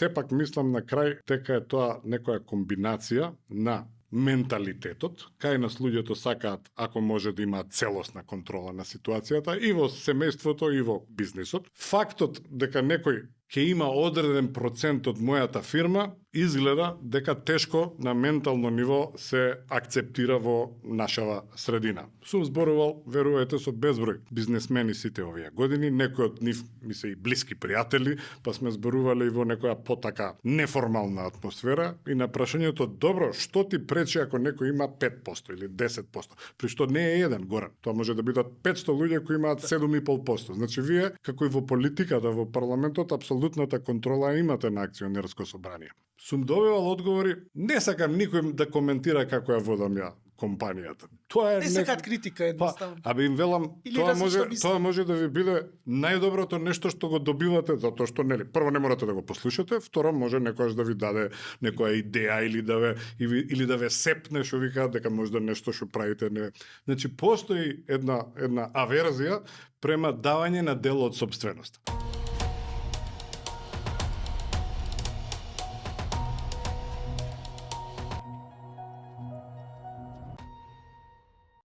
сепак мислам на крај дека е тоа некоја комбинација на менталитетот, кај нас луѓето сакаат, ако може да имаат целосна контрола на ситуацијата и во семејството и во бизнисот. Фактот дека некој ќе има одреден процент од мојата фирма, изгледа дека тешко на ментално ниво се акцептира во нашава средина. Сум зборувал, верувајте, со безброј бизнесмени сите овие години, некои од нив ми се и блиски пријатели, па сме зборувале и во некоја потака неформална атмосфера и на прашањето, добро, што ти пречи ако некој има 5% или 10%, при што не е еден горен. Тоа може да бидат 500 луѓе кои имаат 7,5%. Значи вие, како и во политиката, во парламентот, апсолутната контрола имате на акционерско собрание. Сум добивал одговори, не сакам никој да коментира како ја водам ја компанијата. Тоа е не сакат критика едноставно. Абе им велам, тоа може да ви биде најдоброто нешто што го добивате, затоа што нели, прво не морате да го послушате, второ може некојаш да ви даде некоја идеја или да ве сепне, што викаат дека можда нешто што правите не. Значи постои една аверзија према давање на дел од сопственост.